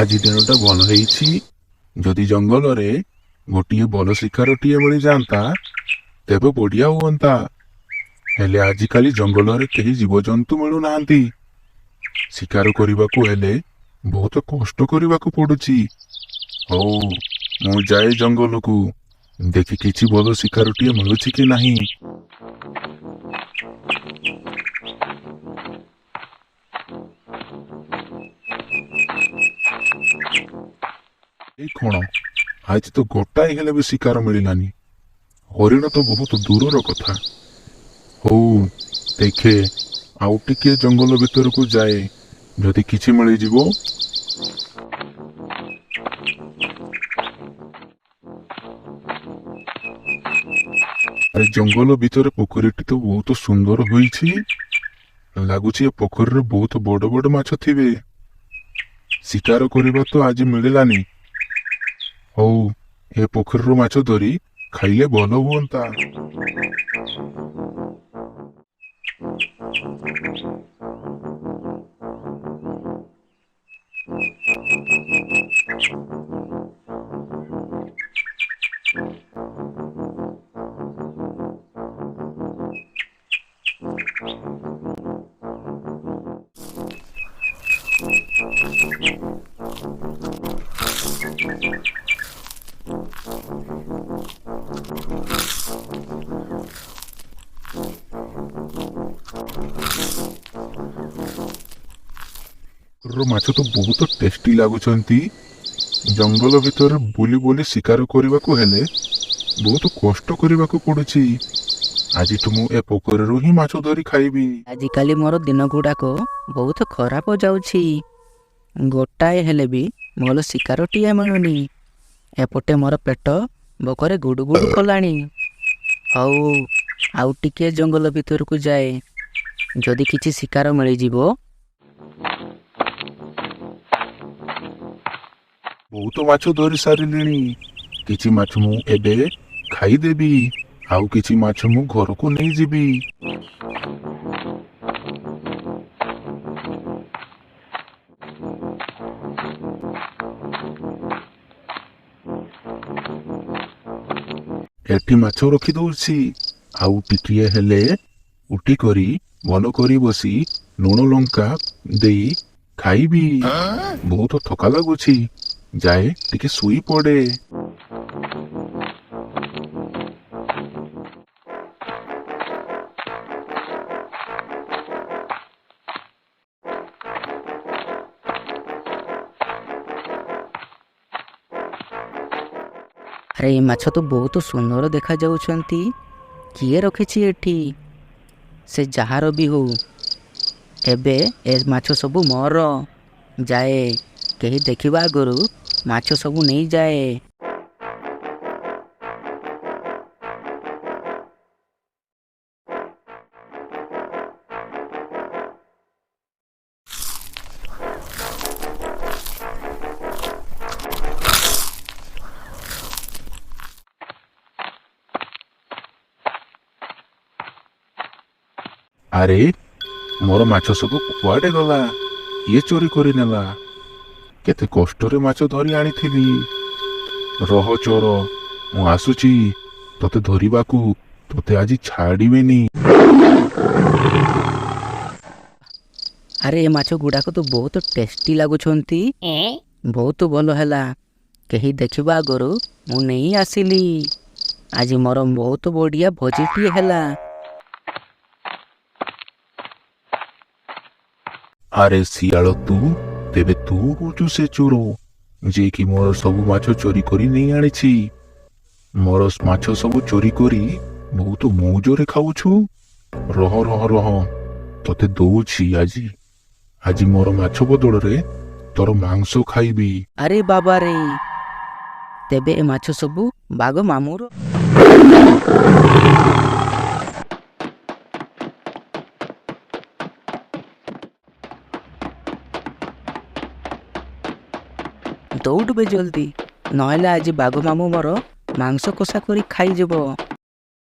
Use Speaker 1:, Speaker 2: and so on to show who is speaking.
Speaker 1: ଆଜି ଦିନଟା ଭଲ ହେଇଛି। ଯଦି ଜଙ୍ଗଲରେ ଗୋଟିଏ ଭଲ ଶିକାରଟିଏ ମିଳିଯାଆନ୍ତା ତେବେ ବଢିଆ ହୁଅନ୍ତା। ହେଲେ ଆଜିକାଲି ଜଙ୍ଗଲରେ କେହି ଜୀବଜନ୍ତୁ ମିଳୁନାହାନ୍ତି। ଶିକାର କରିବାକୁ ହେଲେ ବହୁତ କଷ୍ଟ କରିବାକୁ ପଡୁଛି। ହଉ, ମୁଁ ଯାଏ ଜଙ୍ଗଲକୁ, ଦେଖି କିଛି ଭଲ ଶିକାରଟିଏ ମିଳୁଛି କି ନାହିଁ। ଏଇ କଣ, ଆଜି ତ ଗୋଟାଏ ହେଲେ ବି ଶିକାର ମିଳିଲାନି। ହରିଣ ତ ବହୁତ ଦୂରର କଥା। ହଉ ଦେଖେ, ଆଉ ଟିକେ ଜଙ୍ଗଲ ଭିତରକୁ ଯାଏ, ଯଦି କିଛି ମିଳିଯିବ। ଆରେ, ଜଙ୍ଗଲ ଭିତରେ ପୋଖରୀଟି ତ ବହୁତ ସୁନ୍ଦର ହୋଇଛି। ଲାଗୁଛି ଏ ପୋଖରୀରେ ବହୁତ ବଡ ବଡ ମାଛ ଥିବେ। ଶିକାର କରିବା ତ ଆଜି ମିଳିଲାନି। ହଉ, ଏ ପୋଖରୀରୁ ମାଛ ଧରି ଖାଇଲେ ଭଲ ହୁଅନ୍ତା। ପୋଖରୀର ମାଛ ତ ବହୁତ ଟେଷ୍ଟି ଲାଗୁଛନ୍ତି। ଜଙ୍ଗଲ ଭିତରେ ବୁଲି ବୁଲି ଶିକାର କରିବାକୁ ହେଲେ ବହୁତ କଷ୍ଟ କରିବାକୁ ପଡୁଛି। ଆଜିଠୁ ମୁଁ ଏ ପୋଖରୀରୁ ହିଁ ମାଛ ଧରି ଖାଇବି।
Speaker 2: ଆଜିକାଲି ମୋର ଦିନ ଗୁଡ଼ାକ ବହୁତ ଖରାପ ଯାଉଛି। ଗୋଟାଏ ହେଲେ ବି ଭଲ ଶିକାରଟିଏ ମିଳୁନି। ଏପଟେ ମୋର ପେଟ ଭୋକରେ ଗୁଡୁ ଗୁଡୁ କଲାଣି। ହଉ, ଆଉ ଟିକିଏ ଜଙ୍ଗଲ ଭିତରକୁ ଯାଏ, ଯଦି କିଛି ଶିକାର ମିଳିଯିବ।
Speaker 1: ବହୁତ ମାଛ ଧରି ସାରିଲିଣି। କିଛି ମାଛ ମୁଁ ଏବେ ଖାଇଦେବି, ଆଉ କିଛି ମାଛ ମୁଁ ଘରକୁ ନେଇଯିବି। ଏଠି ମାଛ ରଖିଦଉଛି। ଆଉ ଟିକିଏ ହେଲେ ଉଟି କରି ଭଲ କରି ବସି ଲୁଣ ଲଙ୍କା ଦେଇ ଖାଇବି। ବହୁତ ଥକା ଲାଗୁଛି, ଯାଏ ଟିକେ ଶୋଇ ପଡେ।
Speaker 2: ଆରେ, ଏ ମାଛ ତ ବହୁତ ସୁନ୍ଦର ଦେଖାଯାଉଛନ୍ତି। କିଏ ରଖିଛି ଏଠି? ସେ ଯାହାର ବି ହଉ, ଏବେ ଏ ମାଛ ସବୁ ମୋର। ଯାଏ, କେହି ଦେଖିବା ଆଗରୁ ମାଛ ସବୁ ନେଇଯାଏ।
Speaker 1: ଆରେ, ମୋର ମାଛ ସବୁ କୁଆଡେ ଗଲା? କିଏ ଚୋରି କରିନେଲା? କେତେ କଷ୍ଟରେ ମାଛ ଧରି ଆଣିଥିଲି। ରହ ଚୋର, ମୁଁ ଆସୁଛି ତତେ ଧରିବାକୁ। ତତେ ଆଜି ଛାଡ଼ିବିନି।
Speaker 2: ଆରେ, ଏ ମାଛ ଗୁଡ଼ାକ ତ ବହୁତ ଟେଷ୍ଟି ଲାଗୁଛନ୍ତି। ବହୁତ ଭଲ ହେଲା, କେହି ଦେଖିବା ଆଗରୁ ମୁଁ ନେଇ ଆସିଲି। ଆଜି ମୋର ବହୁତ ବଢ଼ିଆ ଭୋଜିଟିଏ ହେଲା।
Speaker 1: ଆରେ ଶିଆଳ, ତୁ ତେବେ ତୁ ହଉଛୁ ସେ ଚୋର, ଯିଏକି ମୋର ସବୁ ମାଛ ଚୋରି କରି ନେଇ ଆଣିଛି। ମୋର ମାଛ ସବୁ ଚୋରି କରି ବହୁତ ମଉଜରେ ଖାଉଛୁ। ରହ ରହ ରହ, ତତେ ଦଉଛି ଆଜି। ଆଜି ମୋର ମାଛ ବଦଳରେ ତୋର ମାଂସ ଖାଇବି।
Speaker 2: ଆରେ ବାବାରେ, ତେବେ ଏ ମାଛ ସବୁ ବାଘ ମାମୁଁର। ଦୌଡ଼ିବେ ଜଲ୍ଦି, ନହେଲେ ଆଜି ବାଘ ମାମୁଁ ମୋର ମାଂସ କଷା କରି ଖାଇଯିବ।